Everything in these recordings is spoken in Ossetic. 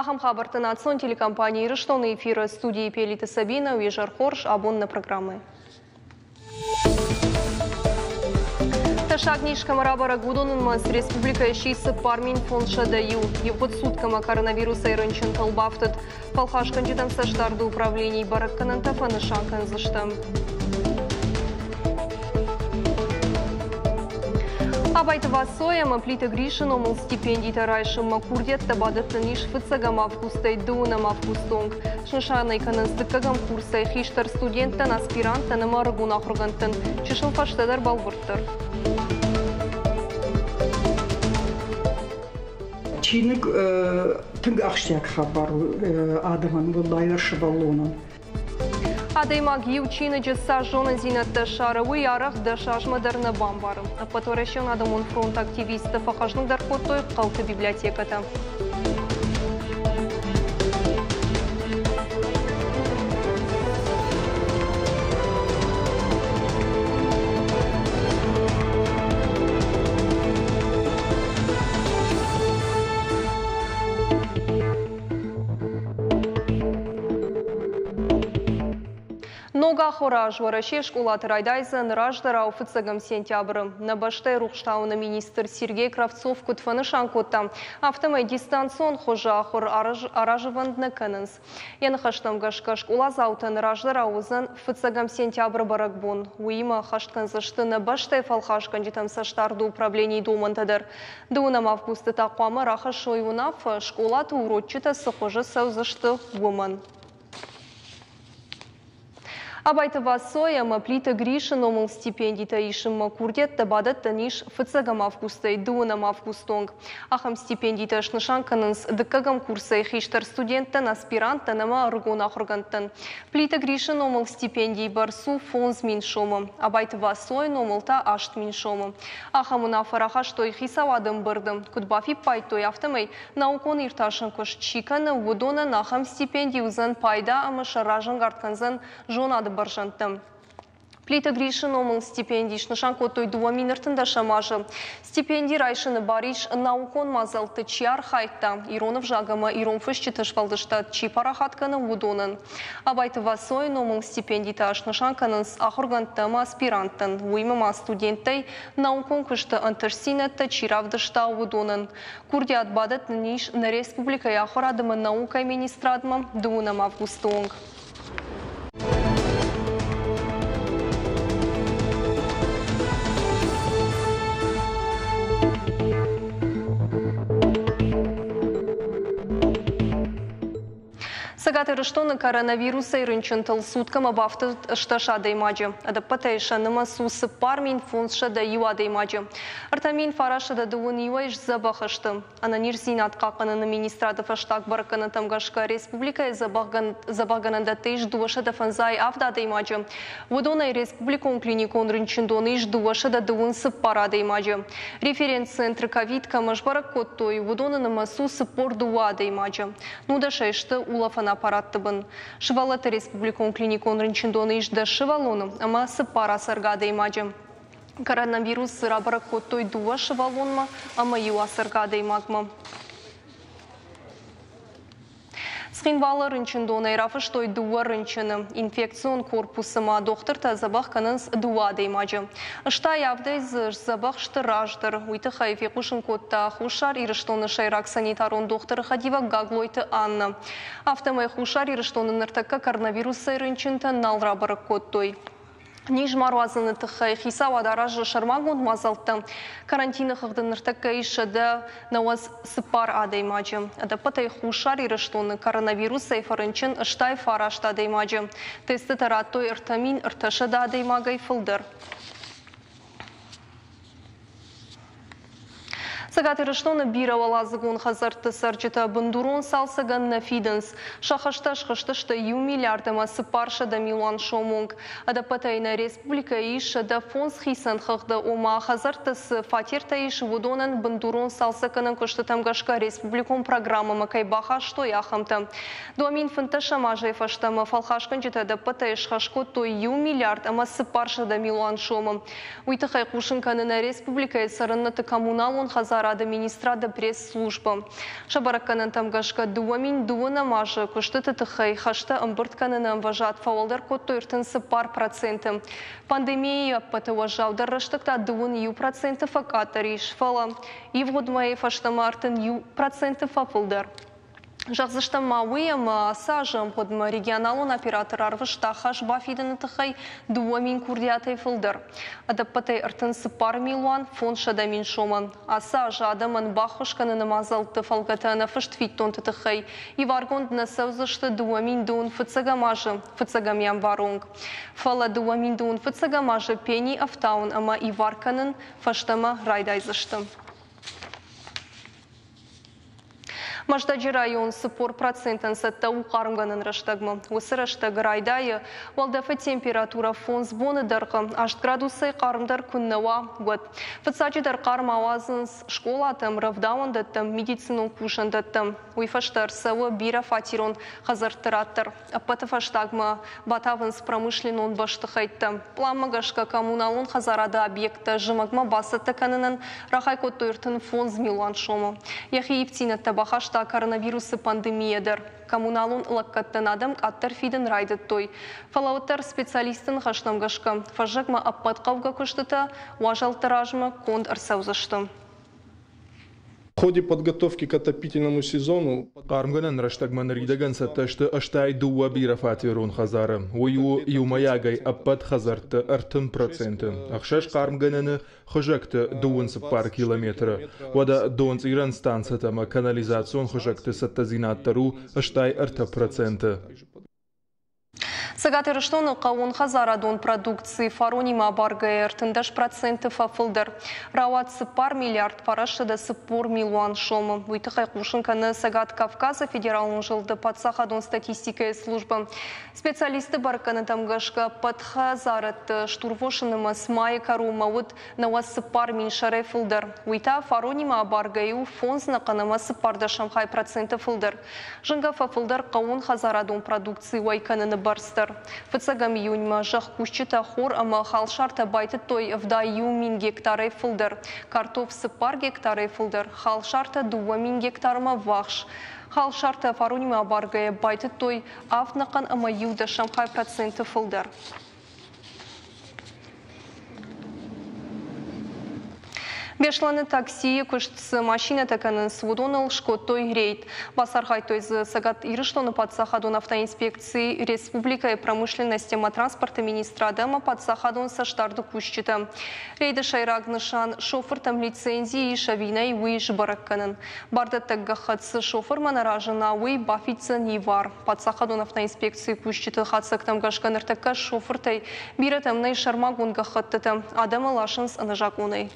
Ахӕм хабӕрттӕ национ телекомпани Ирыстоны эфиры студийы Пелиты Сабина, уе зӕр хорз, абон нӕ программӕйы. Тӕссаг низ кӕмӕ рабӕрӕг, уыдоны нымӕц республикӕйы сси 4501. Ивгъуыд суткӕмӕ коронавирусӕй рынчынтыл бафтыд. Фӕлхасгӕнджытӕм цӕстдарды управленийы бӕрӕггӕнӕнтӕ фӕнысан кӕндзыстӕм. Абайты Васойы ӕмӕ Плиты Грисы номыл стипендитӕ райсынмӕ курдиӕттӕ бадӕттӕн ис фыццӕгӕм августӕй дыууынӕм августы онг. Снысан ӕй кӕнынц дыккӕгӕм курсӕй хистӕр студенттӕн, аспиранттӕн ӕмӕ ӕрыгон ахуыргӕндтӕн. Чысыл фӕстӕдӕр бӕлвырддӕр. Чиныг тынг ахсджиаг хабар у адӕмӕн, уӕлдайдӕр сывӕллонӕн. Адӕймаг иу чиныджы цас зонындзинӕдтӕ ссары, уый арӕх 10 азмӕ дӕр нӕ бамбары. Ӕппӕтуӕрӕсеон адӕмон фронты активисттӕ фӕхъӕзныгдӕр кодтой хъӕуты библиотекӕтӕ. Ног ахуыры аз Уӕрӕсейы скъолаты райдайдзӕн раздӕрау фыццӕгӕм сентябры. Нӕ бӕстӕйы рухстауыны министр Сергей Кравцов куыд фӕнысан кодта, афтӕмӕй дистанцион хуызы ахуыр аразывӕнд нӕ кӕнынц. Йӕ ныхӕстӕм гӕсгӕ, скъоладзаутӕн раздӕрау уыдзӕн фыццӕгӕм сентябры бӕрӕгбон. Уыимӕ ӕххӕст кӕндзысты нӕ бӕстӕйы фӕлхасгӕнджытӕм цӕстдарды управленийы домӕнтӕ дӕр. Дыууынӕм августы та хъуамӕ рахӕссой уынаффӕ, скъолаты уроччытӕ цы хуызы цӕудзысты, уымӕн. Абайты Васойы ӕмӕ Плиты Грисы номыл стипендитӕ исынмӕ курдиӕттӕ бадӕттӕн ис фыццӕгӕм августӕй дыууынӕм августы онг. Ахӕм стипендитӕ снысан кӕнынц дыккӕгӕм курсӕй хистӕр студенттӕн, аспиранттӕн ӕмӕ ӕрыгон ахуыргӕндтӕн. Плиты Грисы номыл стипендийы бӕрц у 5000 сомы, Абайты Васойы номыл та 8000 сомы. Ахӕм уынаффӕ рахастой хицауады ӕмбырды. Куыд бафиппайдтой, афтӕмӕй наукон иртасӕн куыст чи кӕны, уыдонӕн ахӕм стипенди уыдзӕн пайда ӕмӕ сӕ разӕнгард кӕндзӕн зонады бӕрзӕндтӕм. Плиты Грисы номыл стипенди снысан кодтой 2013 азы. Стипенди райсыны бар ис, наукон мадзӕлтты чи архайдта, ирон ӕвзаг ӕмӕ ирон фысджыты сфӕлдыстад чи парахат кӕны, уыдонӕн. Абайты Васойы номыл стипендитӕ снысан кӕнынц ахуыргӕндтӕ ӕмӕ аспиранттӕн, уыимӕ ма студенттӕй наукон куысты ӕнтыстдзинӕдтӕ чи равдыста, уыдонӕн. Курдиат бадӕттын ис нӕ республикӕйы ахуырад ӕмӕ наукӕйы министрадмӕ дыууынӕм августы онг. Цӕгат Ирыстоны коронавирусӕй рынчынтыл суткӕмӕ бафтыд 18 адӕймаджы. Ӕдӕппӕтӕй сӕ нымӕц у 4501 адӕймаджы. 3921-ӕй сдзӕбӕх сты. Ӕнӕниздзинад хъахъхъӕныны министрады фӕстаг бӕрӕггӕнӕнтӕм гӕсгӕ республикӕйы дзӕбӕхгӕнӕндӕтты ис 257 адӕймаджы. Уыдонӕй республикон клиникон рынчындоны ис 224 адӕймаджы. Референц-центры ковид кӕмӕ сбӕрӕг кодтой, уыдоны нымӕц у 42 адӕймаджы. Нудӕсӕй сты улӕфӕн аппаратты бын. Сывӕллӕтты республикон клиникон рынчындоны ис 10 сывӕллоны ӕмӕ цыппар ацӕргӕ адӕймаджы. Коронавирус рабӕрӕг кодтой дыууӕ сывӕллонмӕ ӕмӕ иу ацӕргӕ адӕймагмӕ. Цхинвалы рынчындонӕй рафыстой дыууӕ рынчыны. Инфекцион корпусы ма дохтыртӕ дзӕбӕх кӕнынц дыууӕ адӕймаджы. Стай авдӕй дзы сдзӕбӕх сты раздӕр. Уый тыххӕй фехъусын кодта Хуссар Ирыстоны сӕйраг санитарон дохтыры хӕдивӕг Гаглойты Анна. Афтӕмӕй Хуссар Ирыстоны ныртӕккӕ коронавирусӕй рынчынтӕ нал рабӕрӕг кодтой. Низ ма руадзыны тыххӕй хицауад аразы сӕрмагонд мадзӕлттӕ. Карантины хыгъды ныртӕккӕ ис 194 адӕймаджы. Ӕдӕппӕтӕй Хуссар Ирыстоны коронавирусӕй фӕрынчын 89 адӕймаджы. Тестытӕ радтой 3300 адӕймагӕй фылдӕр. Цӕгат Ирыстоны бирӕуӕладзыгон хӕдзӕртты цӕрджытӕ бындурон цалцӕгӕн нӕ фидынц. Сӕ хӕстӕ схызтысты иу миллиард ӕмӕ 400 милуан сомы онг. Ӕдӕппӕтӕй нӕ республикӕйы ис 105 хицӕн хыгъды, ома хӕдзӕртты цы фатертӕ ис, уыдонӕн бындурон цалцӕггӕнӕн куыстытӕм гӕсгӕ республикон программӕмӕ кӕй бахастой, ахӕмтӕ. 2015 азӕй фӕстӕмӕ фӕлхасгӕнджытӕ ӕдӕппӕтӕй схӕс кодтой иу миллиард ӕмӕ 400 милуан сомы. Уый тыххӕй хъусын кӕны нӕ республикӕйы цӕрӕнуӕтты коммуналон хӕдзарады. хӕдзарады министрады пресс-службӕ. Сӕ бӕрӕггӕнӕнтӕм гӕсгӕ 2012 азы куыстыты тыххӕй хӕстӕ ӕмбырд кӕныны ӕмвӕзад фӕуӕлдӕр кодтой 34%. Пандемийӕйы ӕппӕты уӕззаудӕр рӕстӕг та 21% фӕкъаддӕр ис, фӕлӕ ивгъуыд мӕйы фӕстӕмӕ 31% фӕфылдӕр. Зӕгъдзыстӕм ма уый, ӕмӕ ацы азы ӕмгъуыдмӕ регионалон оператор арвыста хӕс бафидыны тыххӕй 2000 курдиатӕй фылдӕр. Ӕдӕппӕтӕй 34 500 000 сомы. Ацы азы адӕмӕн баххуыс кӕныны мадзӕлтты фӕлгӕты ӕнӕфыст фиддонты тыххӕй иваргонд нӕ цӕудзысты 2021 азы фыццӕгӕм январы онг. Фӕлӕ 2021 азы пени ӕфтауын ӕмӕ ивар кӕнын фӕстӕмӕ райдайдзысты. Мӕздӕджы район 40%-ӕн цӕттӕ у хъармгӕнӕн рӕстӕгмӕ. Уыцы рӕстӕг райдайы, уӕлдӕфы температурӕ 5 боны дӕргъы 8 градусӕй хъармдӕр куы нӕ уа, уӕд. Фыццаджыдӕр хъарм ауадзынц скъолатӕм, рӕвдауӕндӕттӕм, медицинон кусӕндӕттӕм. Уый фӕстӕ ӕрцӕуы бирӕфатерон хӕдзӕртты рад дӕр. Ӕппӕты фӕстагмӕ батавынц промышленнон бӕстыхӕйттӕ. Пъланмӕ гӕсгӕ коммуналон хӕдзарады объекттӕ зымӕгмӕ бацӕттӕ кӕнынӕн рахай кодтой 35 милуан сомы. Йӕхи ивддзинӕдтӕ бахаста коронавирусы пандемийӕ дӕр. Коммуналон лӕггӕдтӕн адӕм къаддӕр фидын райдыдтой. Фӕлӕ уӕддӕр специалистты ныхӕстӕм гӕсгӕ, фӕззӕгмӕ ӕппӕт хъӕугӕ куыстытӕ уазӕлтты размӕ конд ӕрцӕудзысты. В ходе подготовки к отопительному сезону Хъармгӕнӕн рӕстӕгмӕ ныридӕгӕн цӕттӕ сты 82 бирӕфатерон хӕдзары. Уый у иумӕйагӕй ӕппӕт хӕдзӕртты 30%. Ӕхсӕз хъармгӕнӕны хызӕгты 24 километры. Уӕдӕ донцъирӕн станцӕтӕ ӕмӕ канализацион хызӕгты цӕттӕдзинад дӕр у 83%. Цӕгат Ирыстоны хъӕууонхӕдзарадон продукци фаронимӕ абаргӕйӕ 13% фӕфылдӕр. Рауад 4 миллиард 940 милуан сомы. Уый тыххӕй хъусын кӕны Цӕгат Кавказы федералон зылды паддзахадон статистикӕйы службӕ. Специалистты бӕрӕггӕнӕнтӕм гӕсгӕ ӕппӕт хӕдзарӕдты стурвосы нымӕц майы кӕронмӕ уыд 94 000 сӕрӕй фылдӕр. Уый та фаронимӕ абаргӕйӕ у 5,4% фылдӕр. Зынгӕ фӕфылдӕр хъӕууонхӕдзарадон продукци уӕй кӕныны бӕрц дӕр. Фыццӕгӕм июньмӕ зӕхкусджытӕ хор ӕмӕ халсартӕ байтыдтой 71 000 гектарӕй фылдӕр, картоф 4 гектарӕй фылдӕр, халсартӕ 2000 гектармӕ ввахс. Халсартӕ фаронимӕ абаргӕйӕ байтыдтой 7,1% фылдӕр. Беслӕны таксийы куыст цы машинӕтӕ кӕнынц, уыдоныл скодтой рейд. Бацархайдтой дзы Цӕгат Ирыстоны паддзахадон автоинспекци, республикӕйы промышленность ӕмӕ транспорты министрад ӕмӕ паддзахадон цӕстдарды кусджытӕ. Рейды сӕйраг нысан – шофыртӕм лицензи ис ӕви нӕй, уый сбӕрӕг кӕнын. Бардӕттӕг гӕххӕтт цы шофырмӕ нӕ разына, уый бафиддзӕн ивар. Паддзахадон автоинспекцийы кусджыты хатдзӕгтӕм гӕсгӕ ныртӕккӕ шофыртӕй бирӕтӕм нӕй сӕрмагонд гӕххӕттытӕ. Адӕмы ласынц ӕнӕзакъонӕй.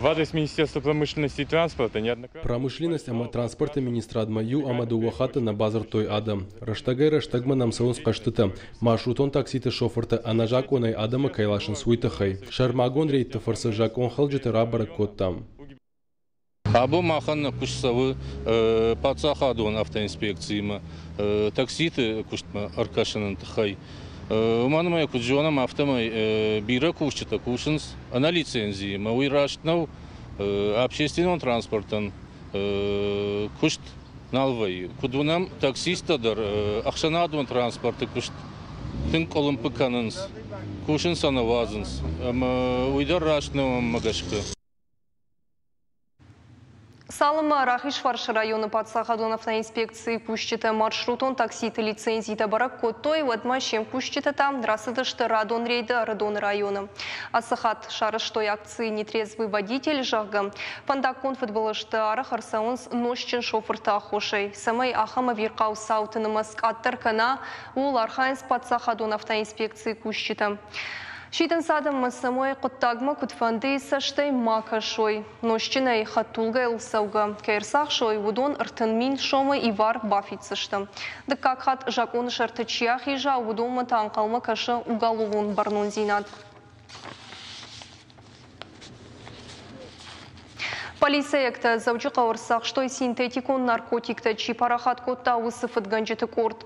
В адрес Министерства промышленности и транспорта неоднократно Промышленность ӕмӕ транспорты министрадмӕ иу ӕмӕ дыууӕ хатты нӕ бадзырдтой адӕм. Рӕстӕгӕй-рӕстӕгмӕ нӕм цӕуынц хъӕстытӕ, маршрутон такситы шофыртӕ ӕнӕзакъонӕй адӕмы кӕй ласынц, уый тыххӕй. Сӕрмагонд рейдты фӕрцы закъонхалджыты рабӕрӕг кодтам. Абон махӕн нӕ куыст цӕуы паддзахадон автоинспекциимӕ такситы куыстмӕ ӕркӕсыны тыххӕй. Уымӕн ӕмӕ куыд зонӕм, афтӕмӕй бирӕ кусджытӕ кусынц ӕнӕ лицензиимӕ. Уый раст нӕу. Общественон транспортӕн куыст нал вӕййы. Куыд уынӕм, таксисттӕ дӕр ӕхсӕнадон транспорты куыст тынг къуылымпы кӕнынц, кусын сӕ нӕ уадзынц. Ӕмӕ уый дӕр раст нӕу мӕнмӕ гӕсгӕ. Цалынмӕ Рахизфарсы районы паддзахадон автоинспекцийы кусджытӕ маршрутон такситы лицензитӕ бӕрӕг кодтой, уӕдмӕ се мкусджытӕ та рацыдысты радон рейды Ӕрыдоны районы. Ацы хатт сарӕзтой акци «Нетрезвый водитель», зӕгъгӕ. Фӕндаггон фыдбылызты арӕх ӕрцӕуынц нозтджын шофырты аххосӕй. Цӕмӕй ахӕм ӕвирхъау цауты нымӕц къаддӕр кӕна, ууыл архайынц паддзахадон автоинспекцийы кусджытӕ. Сидынц адӕммӕ, цӕмӕй хъуыддагмӕ куыдфӕндыйы цӕстӕй ма кӕсой. Нозтджынӕй хӕдтулгӕйыл цӕугӕ кӕй ӕрцахсой, уыдон 30 000 сомы ивар бафиддзысты. Дыккаг хатт закъоны сӕрты чи ахиза, уыдонмӕ та ӕнхъӕлмӕ кӕсы уголовон бӕрнондзинад. Пъӕлицӕйӕгтӕ Дзӕуджыхъӕуы ӕрцахстой, синтетикон наркотиктӕ чи парахат кодта, уыцы фыдгӕнджыты къорд.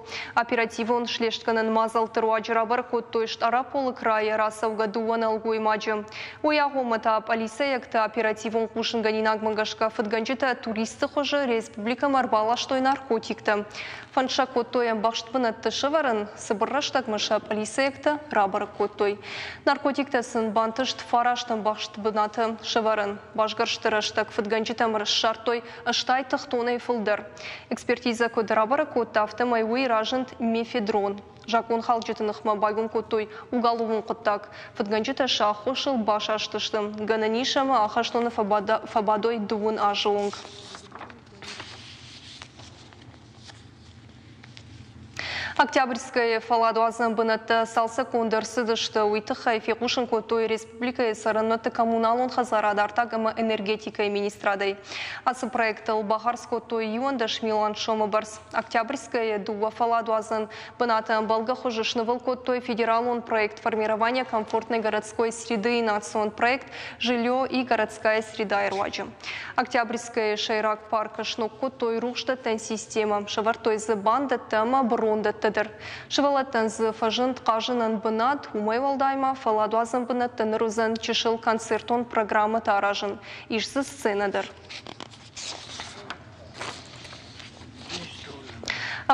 Оперативон слестгӕнӕн мадзӕлтты руаджы рабӕрӕг кодтой Стъараполы крайӕ рацӕугӕ дыууӕ нӕлгоймаджы. Уый агъоммӕ та пъӕлицӕйӕгтӕ оперативон хъусынгӕнинагмӕ гӕсгӕ фыдгӕнджытӕ туристты хуызы республикӕмӕ ӕрбаластой наркотиктӕ. Фӕнд сӕ кодтой ӕмбӕхст бынӕтты сӕвӕрын, цыбыр рӕстӕгмӕ сӕ пъӕлицӕйӕгтӕ рабӕрӕг кодтой. Наркотиктӕ сын бантыст фараст ӕмбӕхст бынаты сӕвӕрын. Басгӕрсты рӕстӕг фыдгӕнджытӕм ссардтой 80 тыхтонӕй фылдӕр. Экспертизӕ куыд рабӕрӕг кодта, афтӕмӕй уый разынд мефедрон. Закъонхалджыты ныхмӕ байгом кодтой уголовон хъуыддаг. Фыдгӕнджытӕ сӕ аххосыл басастысты. Гӕнӕн ис ӕмӕ ахӕстоны фӕбадой 2 азы онг. Октябрьскӕйы фӕлладуадзӕн бынӕттӕ цалцӕггонд ӕрцыдысты. Уый тыххӕй фехъусын кодтой республикӕйы цӕрӕнуӕтты коммуналон хӕдзарад, артаг ӕмӕ энергетикӕйы министрадӕй. Ацы проектыл бахардз кодтой 11 милуан сомы бӕрц. Октябрьскӕйы дыууӕ фӕлладуадзӕн бынаты ӕмбӕлгӕ хуызы снывыл кодтой федералон проект «Формирование комфортной городской среды» национ проект «Жилье и городская среда» руаджы. Октябрьскӕйы сӕйраг паркы сног кодтой рухсдӕттӕн системӕ, сӕвӕрдтой дзы бандӕттӕ ӕмӕ брондӕттӕ дӕр. Сывӕллӕттӕн дзы фӕзынд хъазынӕн бынат, уымӕй уӕлдай ма фӕлладуадзӕн бынӕтты ныр уыдзӕн чысыл концертон программӕтӕ аразын. Ис дзы сценӕ дӕр.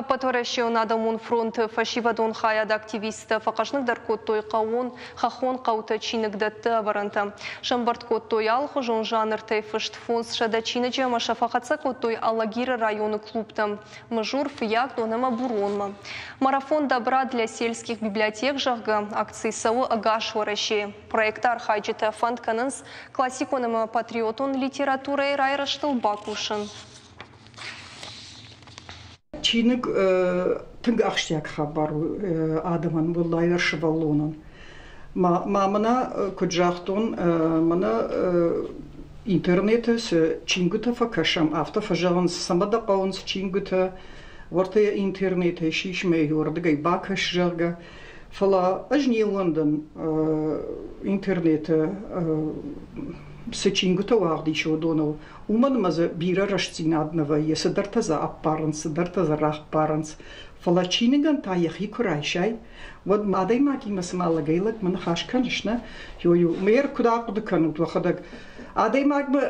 Ӕппӕтуӕрӕсеон адӕмон фронты фӕсивӕдон хайады активисттӕ фӕхъӕзныгдӕр кодтой хъӕууон, хӕххон хъӕуты чиныгдӕтты ӕвӕрӕнтӕ. Сӕмбырд кодтой алыхуызон жанртӕй фыст 500 чиныджы ӕмӕ сӕ фӕхӕццӕ кодтой Алагиры районы клубтӕм Мызур, Фыййагдон ӕмӕ Буронмӕ. Марафон «Добра для сельских библиотек», зӕгъгӕ, акци цӕуы ӕгас Уӕрӕсейы. Проекты архайджытӕ фӕнд кӕнынц классикон ӕмӕ патриотон литературӕйы райрӕзтыл бакусын. Чиныг тынг ахсджиаг хабар у адӕмӕн, уӕлдайдӕр сывӕллонӕн. Ма мӕнӕ, куыд загътон, мӕнӕ интернеты цы чингуытӕ фӕкӕсӕм, афтӕ фӕзӕгъынц, цӕмӕ дӕ хъӕуынц чингуытӕ, уӕртӕ йӕ интернетӕй сисмӕ уырдыгӕй бакӕс, зӕгъгӕ. Фӕлӕ ӕз не ууӕндын интернеты цы чингуытӕ уагъд ис, уыдоныл. Уымӕн ӕмӕ дзы бирӕ рӕстдзинад нӕ вӕййы, цыдӕртӕ дзы ӕппарынц, цыдӕртӕ дзы раппарынц. Фӕлӕ чиныгӕн та йӕхи куы райсай, уӕд адӕймагимӕ цыма лӕгӕй-лӕгмӕ ныхас кӕныс, нӕ? Иу мэр куыд ахъуыды кӕнут уӕхӕдӕг? Адӕймагмӕ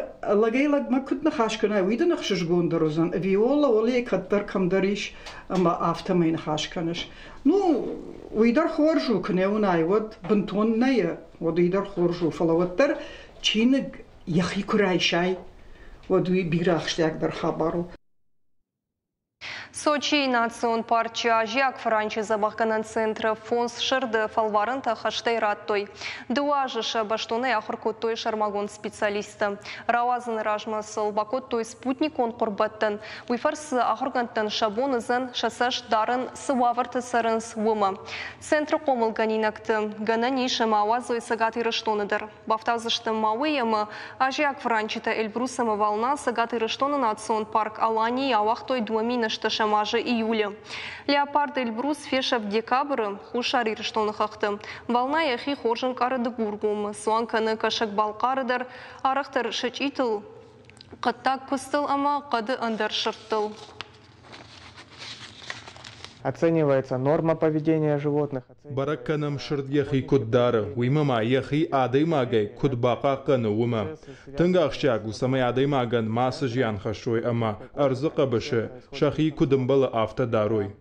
лӕгӕй-лӕгмӕ куыд ныхас кӕнай, уый дын ӕхсызгондӕр уыдзӕн. Ӕви ола-олейы кӕддӕр кӕмдӕр ис ӕмӕ афтӕмӕй ныхас кӕныс. Ну, уый дӕр хорз у, куы нӕ уынай, уӕд бынтон нӕ, уӕд уый дӕр хорз у, фӕлӕ уӕддӕр чиныг йӕхи куы райсай, уӕд уый бирӕ ахсджиагдӕр хабар у. Сочийы национ парчы азиаг фыранчы дзӕбӕхгӕнӕн центры фондз сырды фӕлварӕнтӕ хӕстӕй радтой. Дыууӕ азы сӕ бӕстонӕй ахуыр кодтой сӕрмагонд специалисттӕ. Рауадзыны размӕ сыл бакодтой спутникон хъуырбӕттӕн. Уый фӕрцы ахуыргӕндтӕн сӕ бон уыдзӕн сӕ цӕст дарын, цы уавӕрты цӕрынц, уымӕ. Центры хъомылгӕнинӕгты гӕнӕн ис ӕмӕ ауадзой Цӕгат Ирыстоны дӕр. Бафтаудзысты ма уый ӕмӕ азиаг фыранчытӕ Эльбрус ӕмӕ Волна Цӕгат Ирыстоны национ парк Аланийы ауагътой 2008 азы июлы. Леопард Эльбрус фесӕфт декабры Хуссар Ирыстоны хӕхты. Волна йӕхи хорз ӕнкъары Дыгургомы, цуан кӕны Кӕсӕг-Балхъары дӕр, арӕхдӕр сычъитыл, хъӕддаг куыдзтыл ӕмӕ хъӕды ӕндӕр сырдтыл. Оценивается норма поведения животных. Бӕрӕг кӕнӕм, сырд йӕхи куыд дары, уыимӕ ма йӕхи адӕймагӕй куыд бахъахъхъӕны, уымӕ. Тынг ахсджиаг у, цӕмӕй адӕймагӕн мацы зиан хӕссой ӕмӕ ӕрдзы хъӕбысы сӕхи куыд ӕмбӕлы, афтӕ дарой.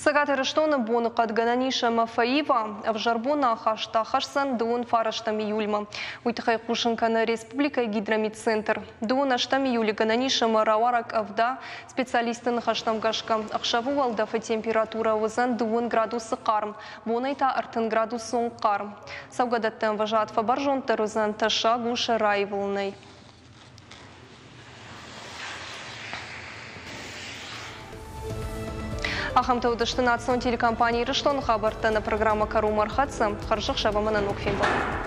Цӕгат Ирыстоны боныхъӕд гӕнӕн ис ӕмӕ фӕива. Ӕвзӕр боны ахаст ахӕсдзӕн 29 июльмӕ. Уый тыххӕй хъусын кӕны республикӕйы гидрометцентр. 28 июлы гӕнӕн ис ӕмӕ рауара къӕвда. Специалистты ныхӕстӕм гӕсгӕ, ӕхсӕвы уӕлдӕфы температурӕ уыдзӕн 2 градусы хъарм, бонӕй та 30 градусон хъарм. Цӕугӕдӕтты ӕмвӕзад фӕбӕрзонддӕр уыдзӕн, тӕссаг у сӕ раивылынӕй. Ахӕмтӕ уыдысты национ телекомпани Ирыстоны хабӕрттӕ. Нӕ программӕ кӕронмӕ ӕрхӕццӕ. Хӕрзӕхсӕв ӕмӕ нӕ ног фембӕлд.